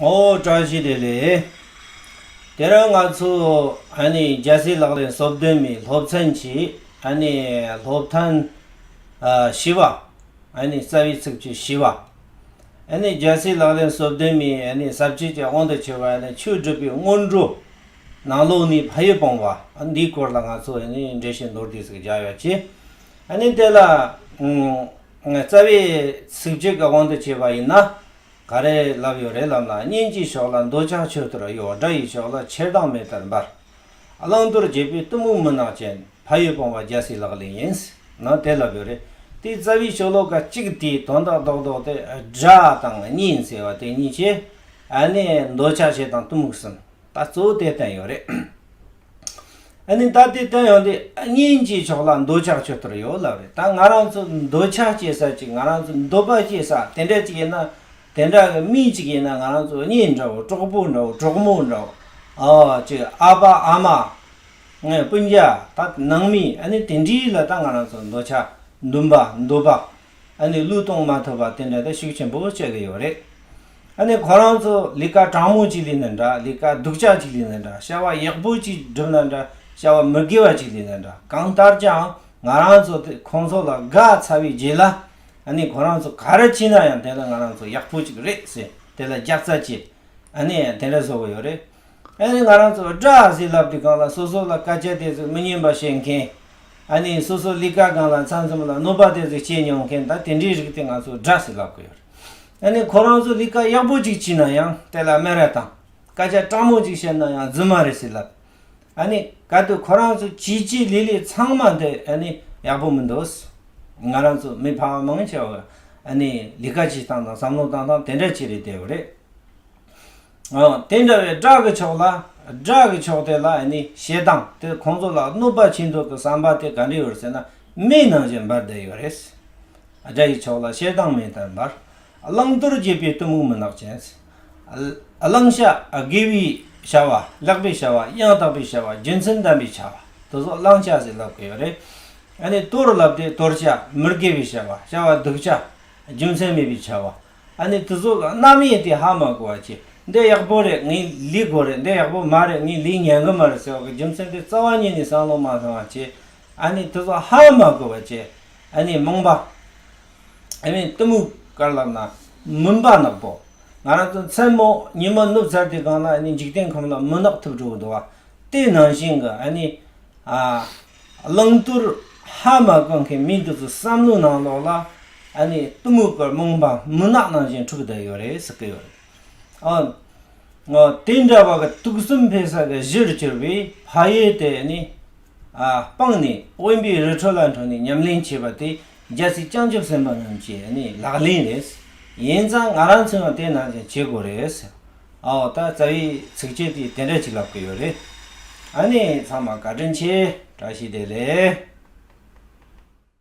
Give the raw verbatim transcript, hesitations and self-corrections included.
ཨོ་བཀྲ་ཤིས་བདེ་ལེགས། དེ་རིང་ང་ཚོ་ཨ་ནི་རྒྱལ་སྲས་ལག་ལེན་སོ་བདུན་མའི་སློབ་ཚན་གྱི་ཨ་ནི་སློབ་ཐུན་ཨ་བཞི་པ། ཨ་ནི་རྩ་བའི་ཚིགས་བཅད་བཞི་པ། ཨ་ནི་རྒྱལ་སྲས་ལག་ལེན་སོ་བདུན་མའི་ཨ་ནི་ས་བཅད་ཀྱི་དབང་དུ་བྱས་པ་ཨ་ནི་ཆོས་སྒྲུབ་པའི་སྔོན་འགྲོ། ནང་ལོགས་ནས་ཕ་ཡུལ་སྤོང་བ་འདིའི་སྐོར་ལ་ང་ཚོ་ཨ་ནི་འགྲེལ་བཤད་མདོར་བསྡུས་ཤིག་རྒྱག་ཡོད་ཀྱི། ཨ་ནི་དེ་ལ་ཨ་རྩ་བའི་ཚིགས་བཅད་ཀྱི་དབང་དུ་བྱས་པ་ཡིན་ན། ག་རེ་ལབ་ཡོད་རེད་ལབ་ན། གཉེན་གྱི་ཕྱོགས་ལ་འདོད་ཆགས་ཆོད་ལྟར་གཡོ། དགྲ་ཡི་ཕྱོགས་ལ་ཆེར་སྡང་མེ་ལྟར་འབར། བླང་དོར་བརྗེད་པའི་གཏི་མུག་མུན་ནག་ཅན། ཕ་ཡུལ་སྤོང་བ་རྒྱལ་སྲས་ལག་ལེན་ཡིན། ན་དེ་ལབ་ཡོད་རེད། དེའི་རྩ་བའི་ཤོ་ལོ་ཀ་གཅིག་དེའི་དོན་དག་རྡོག་རྡོག་དེ་དགྲ་དང་གཉེན་ཟེར་བ་དེ་གཉིས་ཀྱི་ཨ་ནི་འདོད་ཆགས་ཞེ་སྡང་གཏི་མུག་གསུམ། ད་གཙོ་བོ་དེ་བསྟན་ཡོད་རེད། ཨ་ནི་ད་དེ་བསྟན་ཡོང་དུས་གཉེན་གྱི་ཕྱོགས་ལ་འདོད་ཆགས་ཆོད་ལྟར་གཡོ་ལབ་རེད། ད་ང་རང་ཚོ་འདོད་ཆགས་སྐྱེ་ས་ཅིག་ང་རང་ཚོ་འདོད་པ་སྐྱེ་ས་དེ་འདྲ་ཅིག་ཡིན་ན། དེ་འདྲ་གི་མི་ཅིག་ཡིན་ན་ང་རང་ཚོ་གཉེན་འདྲ་བོ་གྲོགས་པོ་འདྲ་བོ་གྲོགས་མོ་འདྲ་བོ། ཨ་ཅིག་ཨ་ཕ་ཨ་མ། ངའི་སྤུན་ཀྱག་ད་ནང་མི་ཨ་ནི་དེ་འདྲའི་ལ་ད་ང་རང་ཚོ་འདོད་ཆགས་འདུན་པ་འདོད་པ། ཨ་ནི་བློས་གཏོང་མ་ཐུབ་པ་དེ་འདྲ་ད་ཤུགས་ཆེན་པོ་སྐྱེ་གི་ཡོད་རེད། ཨ་ནི་ཁོ་རང་ཚོ་ལས་ཀ་དྲང་མོ་ཅིག་ལས་ན་འདྲ། ལས་ཀ་སྡུག་ཅག་ཅིག་ལས་ན་འདྲ། བྱ་བ་ཡག་པོ་ཅིག་བསྒྲུབས་ན་འདྲ། བྱ་བ་མི་དགེ་བ་ཅིག་ལས་ན་འདྲ། གང་ལྟར་ཀྱང་ང་རང་ཚོ་དེ་ཁོང་ཚོ་ལ་དགའ་ཚར་བའི་རྗེས་ལ། ཨ་ནི་ཁོ་རང་ཚོ་ག་རེ་བྱས་ན་ཡང་དེ་ལ་ང་རང་ཚོ་ཡག་པོ་ཅིག་རེད་ཟེར། དེ་ལ་རྒྱབ་རྩ་བྱེད། ཨ་ནི་དེ་འདྲ་བཟོ་གི་ཡོད་རེད། ཨ་ནི་ང་རང་ཚོ་དགྲ་ཟེར་ལབ་དུས་སྒང་ལ་སོ་སོ་ལ་སྐད་ཆ་དེ་ཚོ་མི་སྙན་པ་བཤད་མཁན། ཨ་ནི་སོ་སོ་ལས་ཀ་སྒང་ལ་མཚམས་མཚམས་ལ་གནོད་པ་དེ་ཚོ་བྱེད་མྱོང་མཁན་ད་དེ་འདྲའི་རིགས་དེ་ང་ཚོ་དགྲ་ཟེར་ལབ་གི་ཡོད་རེད། ཨ་ནི་ཁོ་རང་ཚོ་ལས་ཀ་ཡག་པོ་ཅིག་བྱས་ན་ཡང་དེ་ལ་སྨད་ར་དང་། སྐད་ཆ་དྲང་མོ་ཅིག་བཤད་ན་ཡང་རྫུན་མ་རེད་ཟེར་ལབ། ཨ་ནི་གལ་ཏེ་ཁོ་རང་ཚོ་བྱས་བྱས་ལས་ལས་ཚང་མ་དེ་ཨ་ནི་ཡག་པོ་མི་འདུག་ང་རང་ཚོ་མི་ཕལ་བ་མང་ཆེ་བ་ཨ་ནི་ལས་ཀ་བྱེད་སྟངས་དང་བསམ་བློ་བཏང་སྟངས་དེ་འདྲ་ཅིག་རེད་བསྡད་ཡོད་རེད། ཨ་དེ་འདྲ་བའི་དགྲ་གི་ཕྱོགས་ལ། དགྲ་གི་ཕྱོགས་དེ་ལ་ཨ་ནི་ཞེ་སྡང་དེ་ཁོང་ཚོ་ལ་གནོད་པ་བྱེད་འདོད་ཀྱི་བསམ་པ་དེ་ག་འདྲ་ཡོད་རེད་ཟེར་ན། མེ་ནང་བཞིན་འབར་བསྡད་ཡོད་རེད། དགྲ་ཡི་ཕྱོགས་ལ་ཞེ་སྡང་མེ་ལྟར་འབར། བླང་དོར་བརྗེད་པའི་གཏི་མུག་མུན་ནག་ཅན། བླང་བྱ་དགེ་བའི་བྱ་བ། ལེགས་པའི་བྱ་བ། ཡང་དག་པའི་བྱ་བ། རྒྱུ་མཚན་ལྡན་པའི་བྱ་བ་དེ་ཚོ་བླང་བྱ་ཟེར་ལབ་གི་ཡོད་རེད། ཨ་ནི་དོར་ལབ་དེ་དོར་བྱ་མི་དགེ་བའི་བྱ་བ། བྱ་བ་སྡུག་བྱ་རྒྱུ་མཚན་མེད་པའི་བྱ་བ། ཨ་ནི་དེ་ཚོ་གི་རྣམ་དབྱེ་དེ་ཧ་མ་གོ་བ་བྱས། འདི་ཡག་པོ་རེད། ངས་ལས་དགོས་རེད། འདི་ཡག་པོ་མ་རེད། ངས་ལས་ཉན་གི་མ་རེད་ཟེར་བ་གི་རྒྱུ་མཚན་དེ་རྩ་བ་ཉིད་ནས་བསམ་བློ་མ་བཏང་བ་བྱས། ཨ་ནི་དེ་ཚོ་ཧ་མ་གོ་བ་བྱས། ཨ་ནི་རྨོངས་པ། ཨ་ནི་གཏི་མུག་ག་རེ་ལབ་ན་མུན་པ་ནག་པོ། ང་རང་ཚོ་མཚན་མོ་ཉི་མ་ནུབ་ཚར་དུས་སྒང་ལ་ཨ་ནི་འཇིག་རྟེན་ཁམས་ལ་མུན་ནག་ཐིབས་འགྲོ་གི་འདུག་བ། དེ་ནང་བཞིན་གི་ཨ་ནི། ཨ། བླང་དོར་ཧ་མ་གོ་མཁན་མི་འདི་ཚོའི་བསམ་བློའི་ནང་ལོགས་ལ་ཨ་ནི་གཏི་མུག་གི་རྨོངས་པ་མུན་ནག་ནང་བཞིན་འཁྲུགས་བསྡད་ཡོད་རེད་ཟེར་གི་ཡོད་རེད། ཨ། ཨ། དེ་འདྲ་བ་གི་དུག་གསུམ་འཕེལ་ས་གི་གཞིར་གྱུར་པའི་ཕ་ཡུལ་དེ་ནི། ཨ། སྤངས་ནས་དབེན་པའི་རི་ཁྲོད་ལ་འགྲོ་ནས་ཉམས་ལེན་བྱེད་པ་དེ་རྒྱལ་སྲས་བྱང་ཆུབ་སེམས་དཔའ་རྣམས་ཀྱི་ཨ་ནི་ལག་ལེན་རེད། ཡིན་ཙང་ང་རང་ཚོས་ཡང་དེ་ནང་བཞིན་བྱེད་དགོས་རེད་ཟེར། ཨའོ་ད་རྩ་བའི་ཚིགས་བཅད་དེ་དེ་འདྲ་ཅིག་ལབ་གི་ཡོད་རེད། ཨ་ནི་ཚང་མ་བཀའ་དྲིན་ཆེ། བཀྲ་ཤིས་བདེ་ལེགས།